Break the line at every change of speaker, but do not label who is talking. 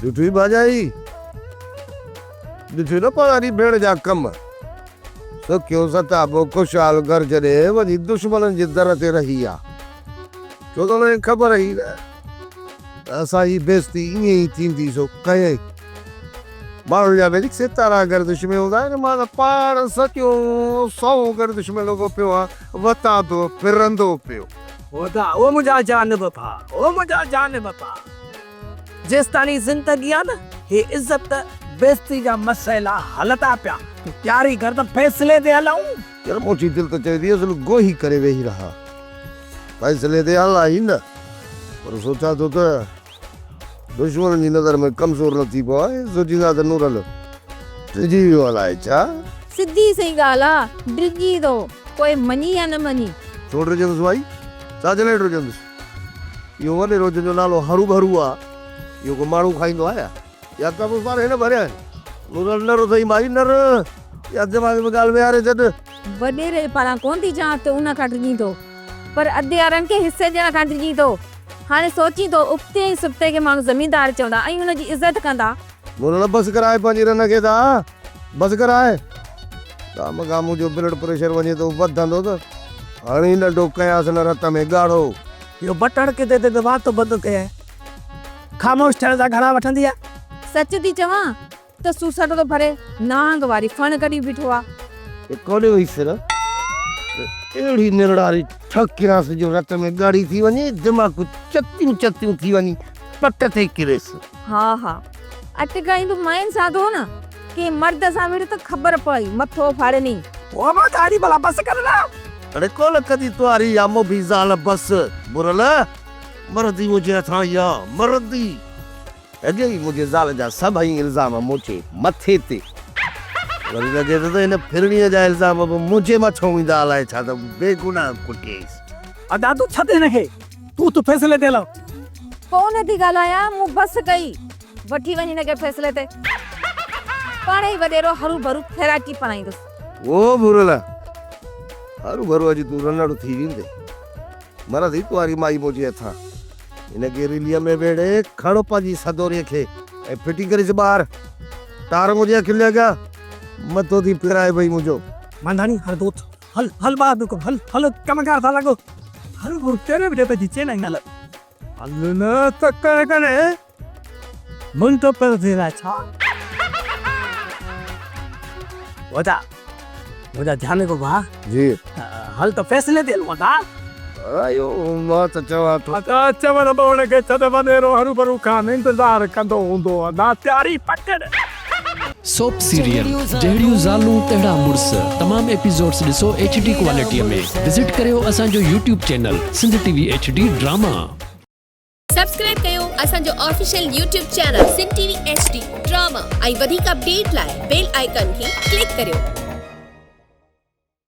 ڏٺوئي ڀاڄائي، ڏٺوئي نه پاڻ ڀيڻ جا ڪم. سکيو ستابو خوشحال گهر ڇڏي وڃي دشمنن جي در تي رهي آ. ڇو ته انهن کي خبر هئي نه ته اسان جي بيعزتي ائين ئي ٿيندي سو ڪيائين. ماڻهن جا به ستارا گردش ۾ هوندا آهن، مان ته پاڻ سڄو سئو گردش ۾ لڳو پيو آهيان، وتان ٿو ڦرندو پيو.
خدا او منهنجا جانب ڀاء، او منهنجا جانب ڀاء. جيستاڻي زندگي آ نه هي عزت بيعزتي جا مسئلا هلندا پيا. تون تياري ڪر ته فيصلي تي هلون.
يار منهنجي دل ته چوي ٿي اصل گوهي ڪري ويهي رهان. فيصلي تي هلان ئي نه. پر سوچان ٿو ته دشمنن جي نظر ۾ ڪمزور نه ٿي پوان. هي سوچيندا ته نورل ڊڄي ويو الائي ڇا؟
سڌي سئين ڳالهه آ، ڊڄي ٿو، پوء مڃي يا نه مڃي.
ڇو ڊڄندس ڀائي؟ ڇا جي لاء ڊڄندس؟ اهو وڏيرو جنهن جو نالو هروڀرو آ، اهو ڪو ماڻهو کائيندو آ يا؟ يا قبرستان هن ڀريا آهن. نورل نر اٿئي مائي نر، اها دماغ ۾ ڳالهه ويهاري ڇڏ.
وڏيري پاران ڪونه ٿي چوان ته ان کان ڊڄين ٿو، پر ادي وارن کي حصي ڏيڻ کان ڊڄين ٿو. هاڻي سوچين ٿو ابتي ۽ سبتي کي ماڻهو زميندار چوندا ۽ ان جي عزت ڪندا.
نورل بس ڪرائي پنهنجي رن کي ته بس ڪرائي. خامخواه منهنجو بلڊ پريشر وڃي ٿو وڌندو ته هڻي ڏنڊو ڪيانس نه رت ۾ ڳاڙهو.
اهو بٽڻ ڪٿي تي ته وات بند ڪيائين. خاموش ٿيڻ جا گهڻا وٺندي آ.
سچ ٿي چوان ته سوسٽ ٿو ڀري نانگ واري ڦڻ ڪڍي بيٺو آ.
هي ڪوڏي وئي سر ته اهڙي نرڙاري ٺڪيانس جو رت ۾ ڳاڙهي ٿي وڃي دماغ چتيون چتيون ٿي وڃي پٽ تي ڪريس.
ها ها اٽڪائيندو ماين سان ٿو نه. ڪنهن مرد سان وڙهه ته خبر پوي، مٿو ڦاڙينئي.
پوء مان ڌاري ڀلا بس ڪر نه.
اڙي ڪونه ڪندي تواري يا موڀي زال بس. برل، مرندي منهنجي هٿان اها، مرندي. اڳي ئي منهنجي زال جا سڀئي الزام منهنجي مٿي تي. وري لڳي ٿو ته هن ڦرڻيء جا الزام به منهنجي مٿو ايندا الائي ڇا ته بيگناهه ڪٽيس.
ادا تون ڇڏ هن کي، تون اٿ فيصلي تي هلون.
ڪونه ٿي ڳالهايان، مون بس ڪئي. وٺي وڃ هن کي فيصلي تي. پاڻ ئي وڏيرو هروڀرو ڦيراٽي پرائيندس.
او ڀورل! هروڀرو اڄ تون رنڙ ٿي ويندين. مرندي ڪنواري مائي منهنجي هٿان. هن کي ريليء ۾ ويڙهي کڻ پنهنجي سدوريء کي ۽ ڦٽي ڪريس ٻاهر. ٽار منهنجي اکين جي اڳيان مٿو ٿي ڦيرائي پئي منهنجو.
مانڌاڻي، هل دوت، هل، هل ٻاهر نڪر، هل، هل ڪم ڪار سان لڳو. هروڀرو تيري به ڏي پئي چين ۽ هل. هل نه ته ڪڏهن ڪڏهن منهنجو پيو ٿي الائي ڇا. ودا ودا ڌيان ڪو ڀاء.
جي.
هل ته فيصلي تي هلون ٿا.
ايو مان ته چوان ٿو.
ادا چوڻ به ان کي ڇڏ وڏيرو هروڀرو خان انتظار ڪندو هوندو ادا تياري پڪڙ.
سوپ سيريل جهڙيون زالون تهڙا مڙس تمام ايپيسوڊس ڏسو ايڇ ڊي ڪوالٽي ۾ وزٽ ڪريو اسان جو YouTube channel Sindh T V H D drama.
Subscribe ڪيو اسان جو official YouTube channel Sindh T V H D drama ۽ وڌيڪ اپڊيٽ لاء بيل آئيڪان کي ڪلڪ ڪريو.